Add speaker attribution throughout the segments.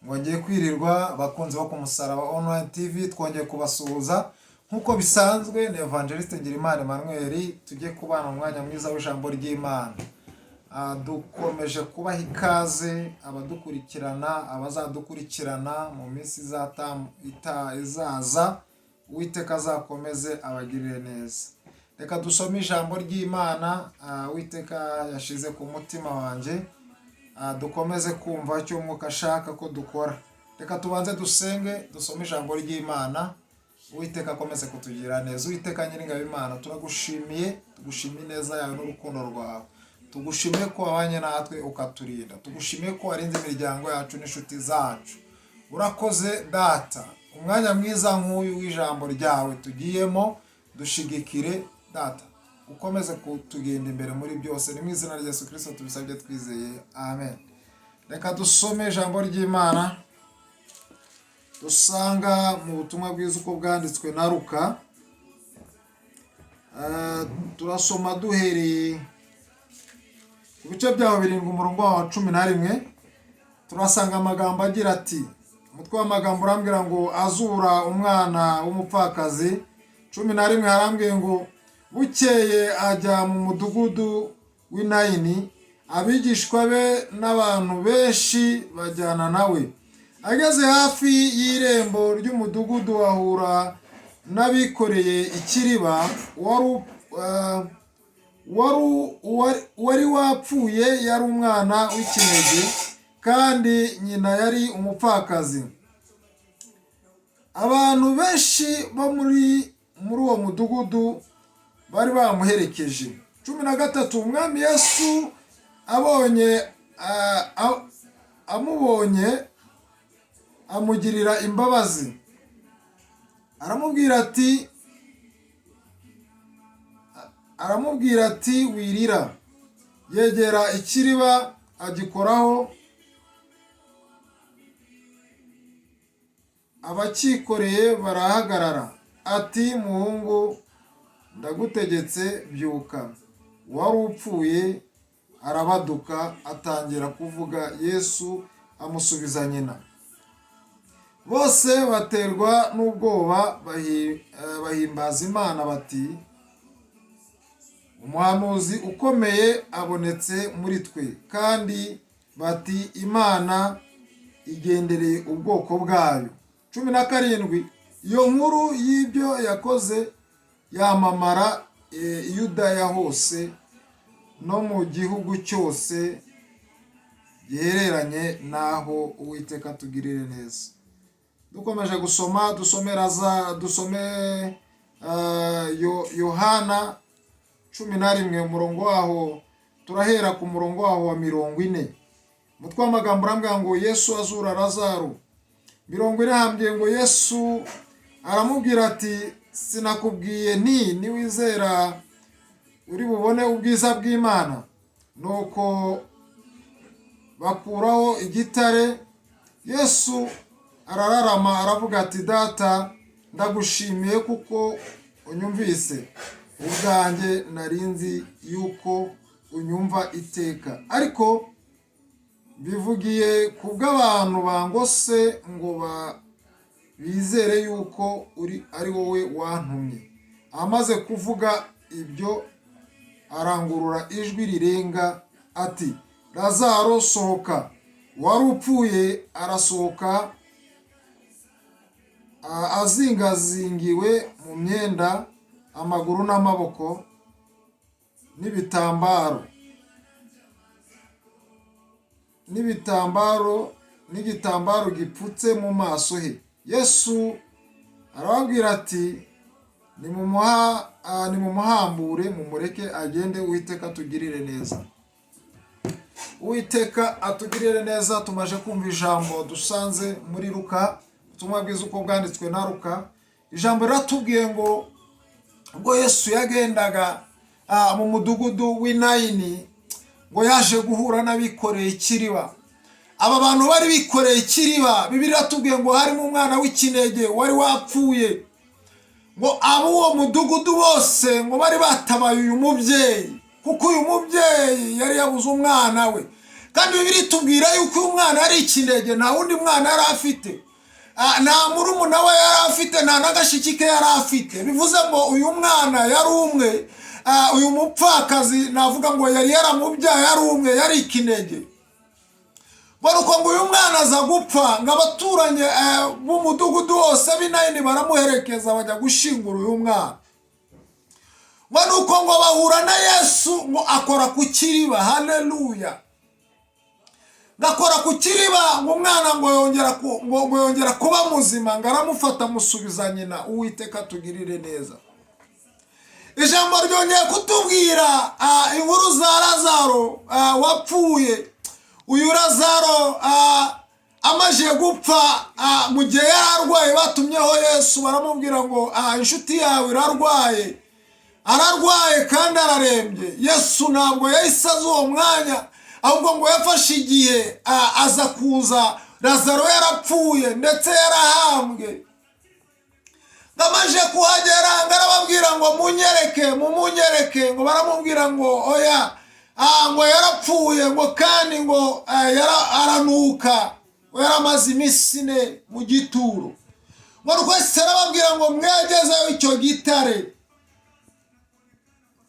Speaker 1: Mwongeye kwirirwa, bakunzi bo ku Musaraba Online TV. Twongeye kubasuhuza nk'uko bisanzwe. Ni Evangeliste Ngirimana Emmanuel. Tujye kubana umwanya mwiza w'ijambo ry'Imana. Dukomeje kubaha ikaze abadukurikirana, abazadukurikirana mu minsi izaza. Uwiteka azakomeze abagirire neza. Reka dusome ijambo ry'Imana Uwiteka yashize ku mutima wanjye. Dukomeze kumva icyo Umwuka ashaka ko dukora. Reka tubanze dusenge, dusome ijambo ry'Imana. Uwiteka akomeze kutugira neza. Uwiteka Nyiringabo Imana, turagushimiye, tugushimiye ineza yawe n'urukundo rwawe. Tugushimiye ko wabanye natwe ukaturinda. Tugushimiye ko warinze imiryango yacu n'inshuti zacu. Urakoze, Data. Umwanya mwiza nk'uyu w'ijambo ryawe tugiyemo, dushigikire, Data, ukomeze kutugenda imbere muri byose. Ni mu izina rya Yesu Kirisito tubisabye twizeye, amen. Reka dusome ijambo ry'Imana dusanga mu butumwa bwiza uko bwanditswe na Luka. Turasoma duhereye ku bice byaho 7, umurongo wa 11. Turasanga amagambo agira ati, umutwe w'amagambo urambwira ngo "Azura umwana w'umupfakazi". 11 harambwiye ngo: "Bukeye ajya mu mudugudu w'i Nayini, abigishwa be n'abantu benshi bajyana nawe. Ageze hafi y'irembo ry'umudugudu, ahura n'abikoreye ikiriba, wari wapfuye. Yari umwana w'ikinege, kandi nyina yari umupfakazi. Abantu benshi bo muri uwo mudugudu bari bamuherekeje." 13: "Umwami Yesu abonye amubonye, amugirira imbabazi, aramubwira ati: 'Wirira.' Yegera ikiriba, agikoraho, abacyikoreye barahagarara. Ati: 'Muhungu, ndagutegetse, byuka.' Uwari upfuye arabaduka, atangira kuvuga. Yesu amusubiza nyina. Bose baterwa n'ubwoba, bahimbaza Imana bati: 'Umuhanuzi ukomeye abonetse muri twe,' kandi bati: 'Imana igendereye ubwoko bwayo.' 17: Iyo nkuru y'ibyo yakoze yamamara i Yudaya hose no mu gihugu cyose gihereranye n'aho." Uwiteka tugirire neza. Dukomeje gusoma, dusomera za dusome Yohana 11, umurongo waho, turahera ku murongo waho wa 40. Umutwe w'amagambo urambwira ngo "Yesu azura Lazaro". 40 hambwiye ngo: "Yesu aramubwira ati: 'Sinakubwiye nti niwizera uri bubone ubwiza bw'Imana?' Nuko bakuraho igitare. Yesu arararama, aravuga ati: 'Data, ndagushimiye kuko unyumvise. Ubwanjye nari nzi yuko unyumva iteka, ariko bivugiye ku bw'abantu bangose, ngo bizere yuko uri ari wowe wantumye.' Amaze kuvuga ibyo, arangurura ijwi rirenga ati: 'Lazaro, sohoka.' Wari upfuye arasohoka, azingazingiwe mu myenda, amaguru n'amaboko n'ibitambaro n'igitambaro gipfutse mu maso he. Yesu arababwira ati: 'Nimumuhambure, mumureke agende.'" Uwiteka atugirire neza. Uwiteka atugirire neza. Tumaze kumva ijambo dusanze muri Luka, ubutumwa bwiza uko bwanditswe na Luka. Ijambo riratubwiye ngo ubwo Yesu yagendaga mu mudugudu w'i Nayini, ngo yaje guhura n'abikoreye ikiriba. Aba bantu bari bikoreye ikiriba, Bibiliya iratubwiye ngo harimo umwana w'ikinege wari wapfuye. Ngo ab'uwo mudugudu bose ngo bari batabaye uyu mubyeyi, kuko uyu mubyeyi yari yabuze umwana we. Kandi Bibiliya itubwira yuko uyu mwana ari ikinege, nta wundi mwana yari afite. Nta murumuna we yari afite, nta n'agashiki ke yari afite. Bivuze ngo uyu mwana yari umwe. Uyu mupfakazi navuga ngo yari yaramubyaye ari umwe, yari ikinege. Ngo nuko ngo uyu mwana aza gupfa, ngo abaturanyi b'umudugudu wose b'i Nayini baramuherekeza bajya gushyingura uyu mwana. Ngo nuko ngo bahura na Yesu, ngo akora ku kiriba. Haleluya! Ngakora ku kiriba, ngo umwana ngo yongera kuba muzima, ngo aramufata amusubiza nyina. Uwiteka tugirire neza. Ijambo ryongeye kutubwira inkuru za Lazaro wapfuye. Uyu Lazaro amaze gupfa, mu gihe yari arwaye, batumyeho Yesu baramubwira ngo inshuti yawe irarwaye, ararwaye kandi ararembye. Yesu ntabwo yahise aza uwo mwanya, ahubwo ngo yafashe igihe, aza kuza Lazaro yarapfuye ndetse yarahambwe. Ngamaze kuhagera ngo arababwira ngo munyereke, mumunyereke. Ngo baramubwira ngo oya, ngo yarapfuye, ngo kandi ngo aranuka, ngo yaramaze iminsi 4 mu gituro. Ngo rwose arababwira ngo mwegezeyo icyo gitare.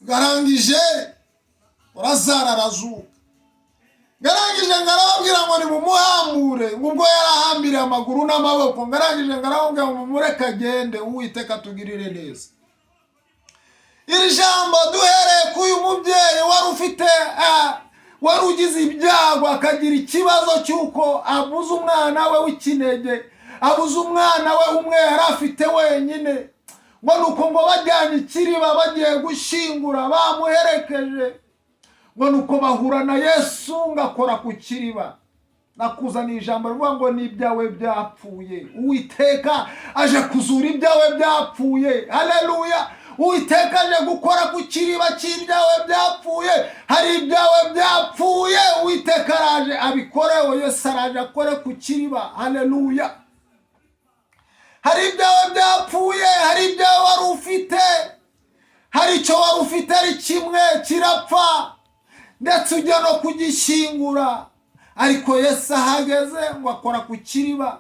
Speaker 1: Ngarangije Lazaro arazuka. Ngarangije ngo arababwira ngo nimumuhambure, ngo ubwo yarahambiriye amaguru n'amaboko. Ngarangije ngo arababwira ngo mumureke agende. Uwiteka tugirire neza. Iri jambo duhereye ku uyu mubyeyi wari ufite, wari ugize ibyago, akagira ikibazo cy'uko abuze umwana we w'ikinege, abuze umwana we umwe yari afite wenyine. Ngo nuko ngo bajyanye ikiriba bagiye gushyingura, bamuherekeje, ngo nuko bahura na Yesu ngo akora ku kiriba. Nakuzaniye ijambo rivuga ngo ni ibyawe byapfuye, Uwiteka aje kuzura ibyawe byapfuye. Haleluya! Uwiteka aje gukora ku kiriba cy'ibyawe byapfuye. Hari ibyawe byapfuye, Uwiteka araje abikoreho. Yesu araje akore ku kiriba. Haleluya! Hari ibyawe byapfuye, hari ibyawe wari ufite, hari icyo wari ufite ari kimwe kirapfa, ndetse ujya no kugishyingura. Ariko Yesu ahageze ngo akora ku kiriba,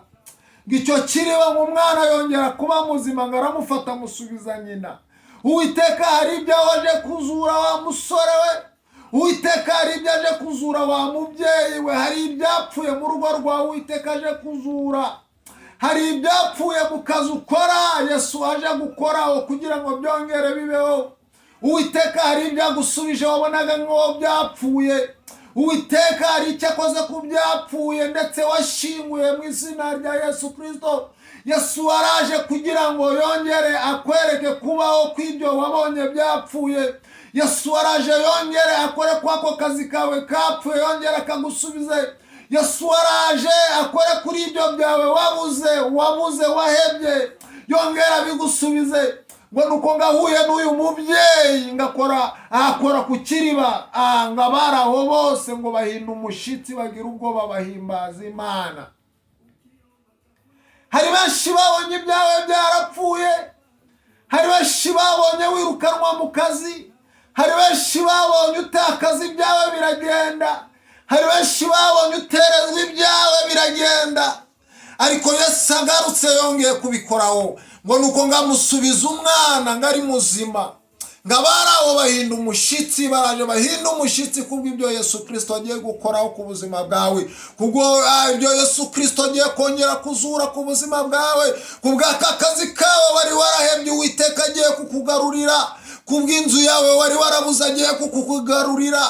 Speaker 1: ngo icyo kiriba ngo umwana yongera kuba muzima, ngo aramufata amusubiza nyina. Uwiteka hari ibyo aje kuzura wa musore we, Uwiteka hari ibyo aje kuzura wa mubyeyi we, hari ibyapfuye mu rugo rwawe Uwiteka aje kuzura, hari ibyapfuye mu kazi ukora Yesu aje gukoraho kugira ngo byongere bibeho. Uwiteka hari ibyo agusubije wabonaga nk'uwo byapfuye. Uwiteka hari icyo akoze ku byapfuye ndetse washyinguye mu izina rya Yesu Kirisito. Yesu araje kugira ngo yongere akwereke kubaho kw'ibyo wabonye byapfuye. Yesu araje yongere akore kwako kazi kawe kapfuye, yongere akagusubize. Yesu araje akore kuri ibyo byawe wabuze, wabuze, wahebye, yongere abigusubize. Ngo nuko ngahuye n'uyu mubyeyi, ngakora akora ku kiriba, ngo abari aho bose ngo bahinda umushitsi, bagira ubwoba, bahimbaza Imana. Hari benshi babonye ibyawe byarapfuye, hari benshi babonye wirukanwa mu kazi, hari benshi babonye utakaza ibyawe biragenda, hari benshi babonye uterezwa ibyawe biragenda. Ariko Yesu agarutse yongeye kubikoraho. Ngo nuko ngamusubiza umwana ngo ari muzima, ngo abari aho bahinda umushitsi, baraje bahinda umushitsi kubw'ibyo Yesu Kirisito agiye gukoraho ku buzima bwawe, kubwo ibyo Yesu Kirisito agiye kongera kuzura ku buzima bwawe, kubw'aka kazi kawe wari warahebye Uwiteka agiye kukugarurira, kubw'inzu yawe wari warabuze agiye kukugarurira,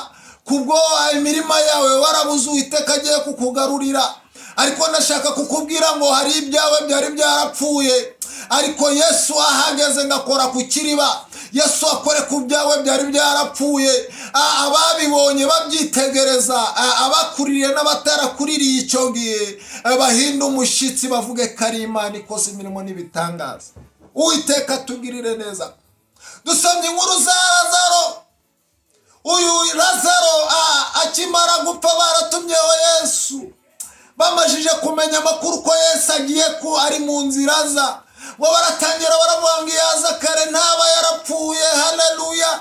Speaker 1: kubwo imirima yawe warabuze Uwiteka agiye kukugarurira. Ariko ndashaka kukubwira ngo hari ibyawe byari byarapfuye, ariko Yesu ahageze ngakora ku kiriba. Yesu akore ku byawe byari byarapfuye. Ababibonye babyitegereza, abakuririye n'abatarakuririye icyo gihe bahinda umushyitsi, bavuge ko ari Imana ikoze imirimo n'ibitangaza. Uwiteka tugirire neza. Dusomye inkuru za Lazaro. Uyu Lazaro akimara gupfa baratumyeho Yesu, bamajije kumenya amakuru ko Yesu agiye ko ari mu nzira aza, ngo baratangira baravuga ngo iyo aza kare ntaba yarapfuye. Haleluya!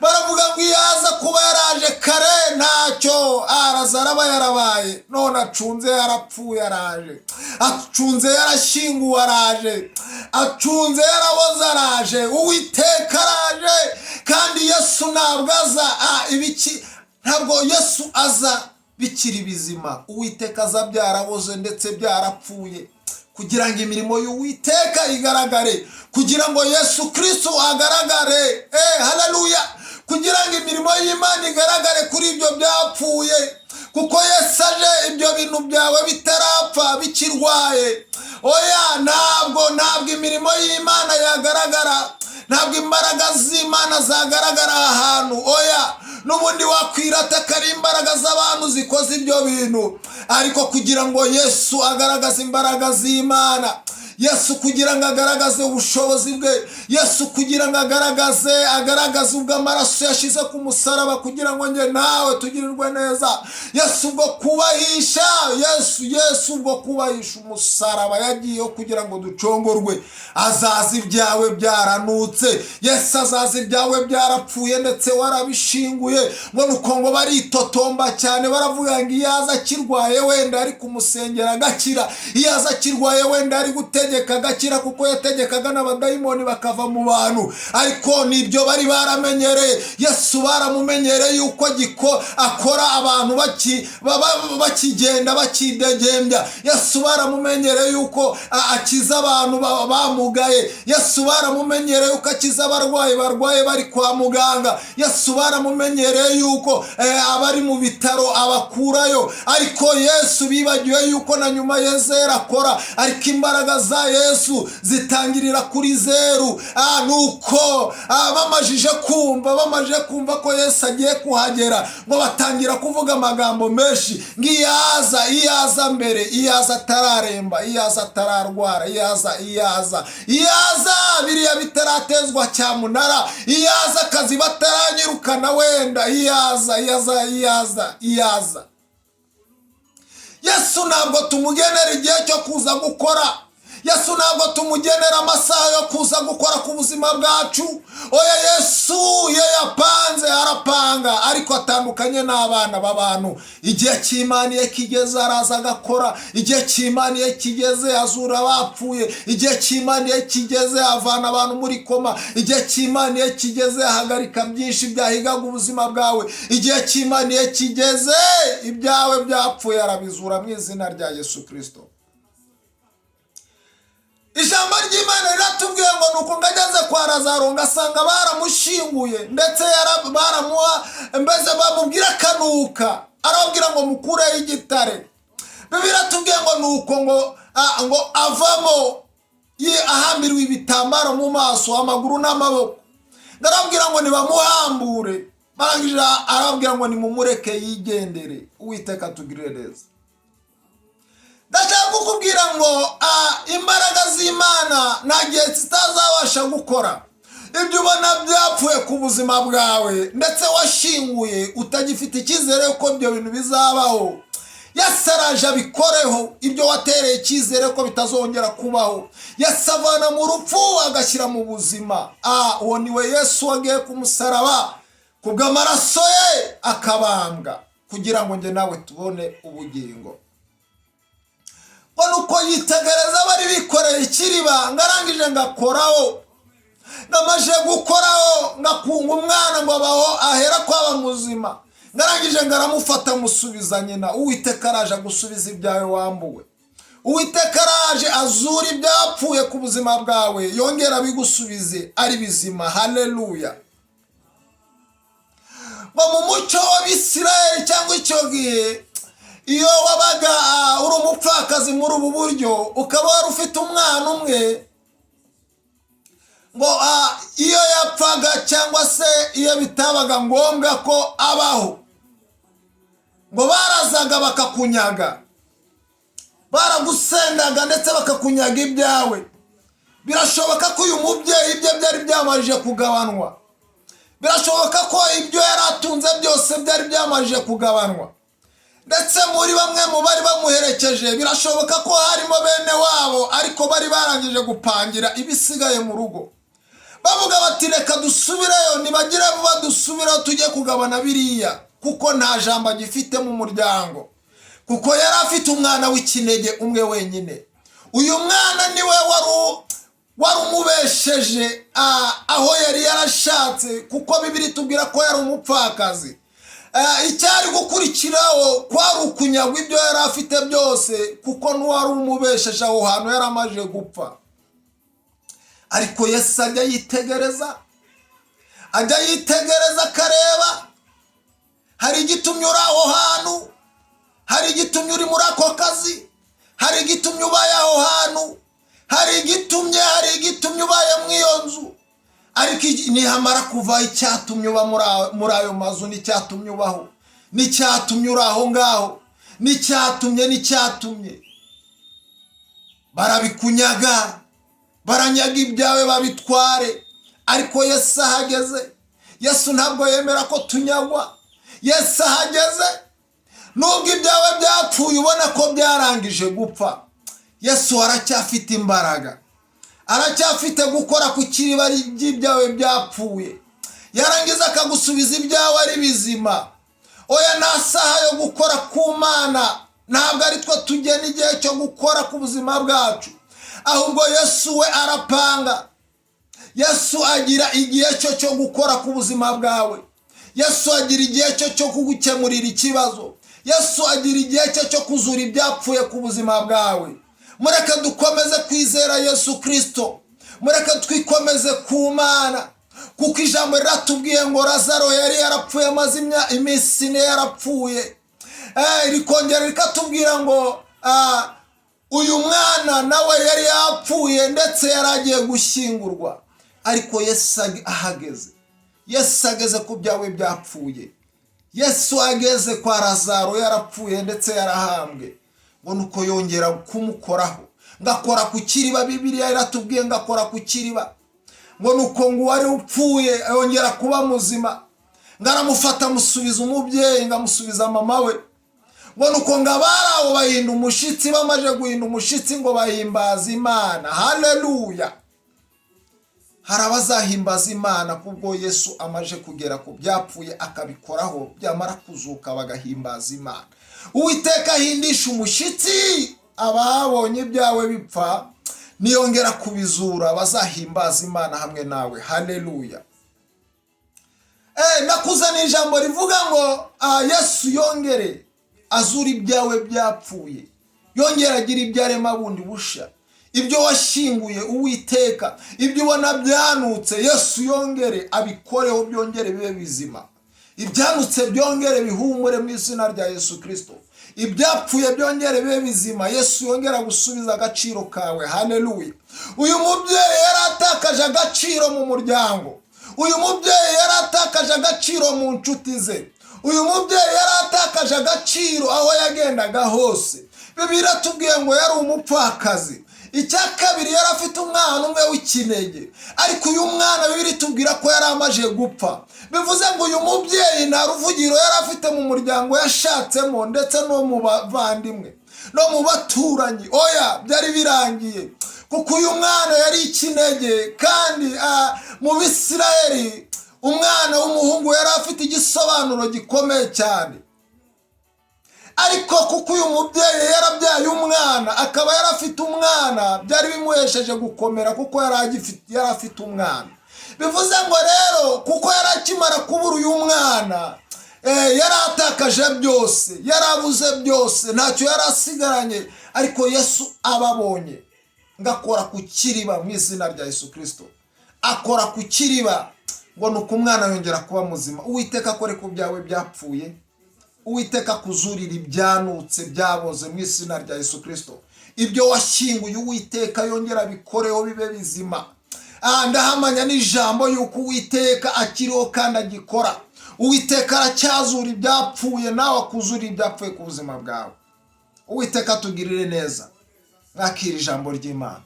Speaker 1: Baravuga ngo iyo aza kuba yaraje kare ntacyo araza araba yarabaye, none acunze yarapfuye araje, acunze yarashyinguwe araje, acunze yaraboze araje, Uwiteka araje. Kandi Yesu ntabwo aza ibiki, ntabwo Yesu aza bikiri bizima. Uwiteka aza byaraboze ndetse byarapfuye, kugira ngo imirimo y'Uwiteka igaragare, kugira ngo Yesu Kristo agaragare. Haleluya! Kugira ngo imirimo y'Imana igaragare kuri ibyo byapfuye, kuko Yesu aje ibyo bintu byawe bitarapfa, bikirwaye. Oya, ntabwo imirimo y'Imana yagaragara, ntabwo imbaraga z'Imana zagaragara aha hantu. Oya, n'ubundi wakwirata ko ari imbaraga z'abantu zikoze ibyo bintu, ariko kugira ngo Yesu agaragaze imbaraga z'Imana, Yesu kugira ngo agaragaze ubushobozi bwe, Yesu kugira ngo agaragaze ubwo amaraso yashyize ku musaraba kugira ngo njye nawe tugirirwe neza, Yesu ubwo kubahisha, Yesu ubwo kubahisha umusaraba yagiyeho kugira ngo ducongorwe, azaza ibyawe byaranutse. Yesu azaza ibyawe byarapfuye ndetse warabishinguye. Ngo nuko ngo baritotomba cyane, baravuga ngo iyo aza akirwaye wenda ari kumusengera agakira, iyo aza akirwaye wenda ari gutegeka agakira, kuko yategekaga n'abadayimoni bakava mu bantu. Ariko nibyo bari baramenyereye. Yesu baramumenyereye yuko giko akora abantu bakigenda bakidegembya. Yesu baramumenyereye yuko akiza abantu bamugaye. Yesu baramumenyereye yuko akiza abarwayi barwaye bari kwa muganga. Yesu baramumenyereye yuko abari mu bitaro abakurayo. Ariko Yesu bibagiwe yuko na nyuma ya zero akora, ariko imbaraga za Yesu zitangirira kuri zeru. Nuko bamajije kumva ko Yesu agiye kuhagera, ngo batangira kuvuga amagambo menshi, ngo iyaza, iyaza mbere, iyaza atararemba, iyaza atararwara, iyaza, iyaza, iyaza biriya bitaratezwa cyamunara, iyaza akazi bataranyirukana wenda, iyaza, iyaza, iyaza, iyaza. Yesu ntabwo tumugenera igihe cyo kuza gukora. Yesu ntabwo tumugenera amasaha yo kuza gukora ku buzima bwacu. Oya, Yesu iyo yapanze arapanga, ariko atandukanye n'abana b'abantu. Igihe cy'Imana iyo kigeze araza agakora, igihe cy'Imana iyo kigeze azura abapfuye, igihe cy'Imana iyo kigeze avana abantu muri koma, igihe cy'Imana iyo kigeze ahagarika byinshi byahigaga ubuzima bwawe, igihe cy'Imana iyo kigeze ibyawe byapfuye arabizura mu izina rya Yesu Kristo. Ijambo ry'Imana riratubwiye ngo nuko ngo ageze kwa Lazaro ngo asanga baramushyinguye, ndetse baramuha mbese bamubwira akanuka, arababwira ngo mukureho igitare. Bibiliya iratubwiye ngo nuko ngo avamo ahambiriwe ibitambaro mu maso, amaguru n'amaboko, arababwira ngo nibamuhambure. Barangije arababwira ngo nimumureke yigendere. Uwiteka atugirire neza. Ndashaka kukubwira ngo imbaraga z'Imana nta gihe zitazabasha gukora. Ibyo ubona byapfuye ku buzima bwawe ndetse washinguye utagifite icyizere ko ibyo bintu bizabaho, Yesu araje abikoreho. Ibyo watereye icyizere ko bitazongera kubaho, Yesu avana mu rupfu agashyira mu buzima. Uwo ni we Yesu wagiye ku musaraba kubw'amaraso ye akabambwa kugira ngo njye nawe tubone ubugingo. Ngo nuko yitegereza bari bikoreye ikiriba, ngo arangije ngakoraho, namaze gukoraho ngakunga umwana ngo abaho ahera kwaba muzima, ngarangije ngaramufata musubiza nyina. Uwiteka araje agusubiza ibyawe wambuwe. Uwiteka araje azura ibyapfuye ku buzima bwawe, yongera abigusubize ari bizima. Haleluya! Ngo mu muco w'Abisirayeli cyangwa icyo gihe, iyo wabaga uri umupfakazi muri ubu buryo, ukaba wari ufite umwana umwe, ngo iyo yapfaga cyangwa se iyo bitabaga ngombwa ko abaho, ngo barazaga bakakunyaga, baragusendaga ndetse bakakunyaga ibyawe. Birashoboka ko uyu mubyeyi ibye byari byamajije kugabanwa, birashoboka ko ibyo yari atunze byose byari byamajije kugabanwa, ndetse muri bamwe mu bari bamuherekeje birashoboka ko harimo bene wabo, ariko bari barangije gupangira ibisigaye mu rugo. Bavuga bati: "Reka dusubireyo, nibagire vuba dusubireyo tujye kugabana biriya," kuko nta jambo agifite mu muryango, kuko yari afite umwana w'ikinege umwe wenyine. Uyu mwana niwe wari umubesheje aho yari yarashatse, kuko Bibiliya itubwira ko yari umupfakazi. Icyari gukurikiraho kwari ukunyagwa ibyo yari afite byose, kuko n'uwari umubesheje aho hantu yari amaze gupfa. Ariko Yesu ajya yitegereza, ajya yitegereza akareba. Hari igitumye uri aho hantu, hari igitumye uri muri ako kazi, hari igitumye ubaye aho hantu, hari igitumye ubaye muri iyo nzu. Ariko nihamara kuvaho icyatumye uba muri ayo mazu, n'icyatumye ubaho, n'icyatumye uri aho ngaho, n'icyatumye barabikunyaga, baranyaga ibyawe babitware. Ariko Yesu ahageze, Yesu ntabwo yemera ko tunyagwa. Yesu ahageze, nubwo ibyawe byapfuye ubona ko byarangije gupfa, Yesu aracyafite imbaraga, aracyafite gukora ku kiriba ry'ibyawe byapfuye, yarangiza akagusubiza ibyawe ari bizima. Oya, nta saha yo gukora ku Mana. Ntabwo ari twe tugena igihe cyo gukora ku buzima bwacu, ahubwo Yesu we arapanga. Yesu agira igihe cyo cyo gukora ku buzima bwawe. Yesu agira igihe cyo cyo kugukemurira ikibazo. Yesu agira igihe cye cyo kuzura ibyapfuye ku buzima bwawe. Mureke dukomeze kwizera Yesu Kirisito, mureke twikomeze ku Mana, kuko ijambo riratubwiye ngo Lazaro yari yarapfuye, amaze iminsi 4 yarapfuye. Rikongera rikatubwira ngo uyu mwana nawe yari yapfuye, ndetse yari agiye gushyingurwa. Ariko Yesu ahageze, Yesu ageze ku byawe byapfuye, Yesu ageze kwa Lazaro yarapfuye ndetse yarahambwe, ngo nuko yongera kumukoraho, ngakora ku kiriba. Bibiliya iratubwiye ngo akora ku kiriba, ngo nuko ngo uwari upfuye yongera kuba muzima, ngo aramufata amusubiza umubyeyi, ngo amusubiza mama we. Ngo nuko ngo abari aho bahinda umushyitsi. Bamaze guhinda umushyitsi, ngo bahimbaza Imana. Haleluya! Hari abazahimbaza Imana kubwo Yesu amaze kugera ku byapfuye akabikoraho, byamara kuzuka bagahimbaza Imana. Uwiteka ahindisha umushyitsi ababonye ibyawe bipfa, niyongera kubizura bazahimbaza Imana hamwe nawe. Haleluya! Nakuzaniye ijambo rivuga ngo Yesu yongere azura ibyawe byapfuye, yongere agira ibyo arema bundi busha. Ibyo washyinguye Uwiteka, ibyo ubona byanutse, Yesu yongere abikoreho, byongere bibe bizima. Ibyanutse byongere bihumure mu izina rya Yesu Kirisito. Ibyapfuye byongere bibe bizima. Yesu yongera gusubiza agaciro kawe. Haleluya! Uyu mubyeyi yari atakaje agaciro mu muryango, uyu mubyeyi yari atakaje agaciro mu nshuti ze, uyu mubyeyi yari atakaje agaciro aho yagendaga hose. Bibiliya iratubwiye ngo yari umupfakazi. Icya kabiri, yari afite umwana umwe w'ikinege, ariko uyu mwana Bibiliya itubwira ko yari amaze gupfa. Bivuze ngo uyu mubyeyi nta ruvugiro yari afite mu muryango yashatsemo, ndetse no mu bavandimwe no mu baturanyi. Oya, byari birangiye, kuko uyu mwana yari ikinege, kandi mu Bisirayeli umwana w'umuhungu yari afite igisobanuro gikomeye cyane. Ariko kuko uyu mubyeyi yarabyaye umwana, akaba yarafite umwana, byari bimuhesheje gukomera, kuko yari afite umwana. Bivuze ngo rero kuko yari akimara kubura uyu mwana, yari atakaje byose, yarabuze byose, ntacyo yari asigaranye. Ariko Yesu ababonye, ngakora ku kiriba mu izina rya Yesu Kirisito. Akora ku kiriba, ngo ni uko umwana yongera kuba muzima. Uwiteka akore ku byawe byapfuye, Uwiteka kuzurira ibyanutse byaboze mu izina rya Yesu Kirisito. Ibyo washyinguye, Uwiteka yongera abikoreho bibe bizima. Ndahamanya n'ijambo yuko Uwiteka akiriho kandi agikora. Uwiteka aracyazura ibyapfuye, nawe akuzurira ibyapfuye ku buzima bwawe. Uwiteka atugirire neza. Mwakira ijambo ry'Imana.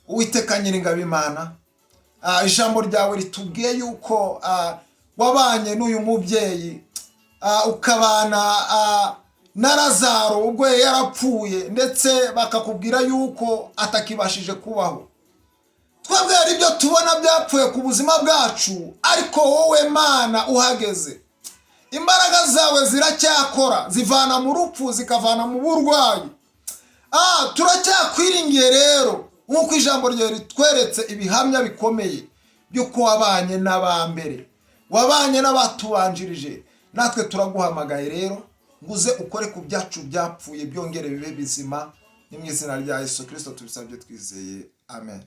Speaker 1: Uwiteka Nyiringabo Imana, ijambo ryawe ritubwiye yuko wabanye n'uyu mubyeyi, ukabana na Lazaro ubwo yari yarapfuye, ndetse bakakubwira yuko atakibashije kubaho. Twebwe hari ibyo tubona byapfuye ku buzima bwacu, ariko wowe Mana uhageze, imbaraga zawe ziracyakora, zivana mu rupfu, zikavana mu burwayi. Turacyakwiringiye rero, nk'uko ijambo ryawe ritweretse ibihamya bikomeye by'uko wabanye n'abambere, wabanye n'abatubanjirije. Natwe turaguhamagaye rero ngo uze ukore ku byacu byapfuye, byongere bibe bizima. Ni mu izina rya Yesu Kirisito tubisabye twizeye, amen.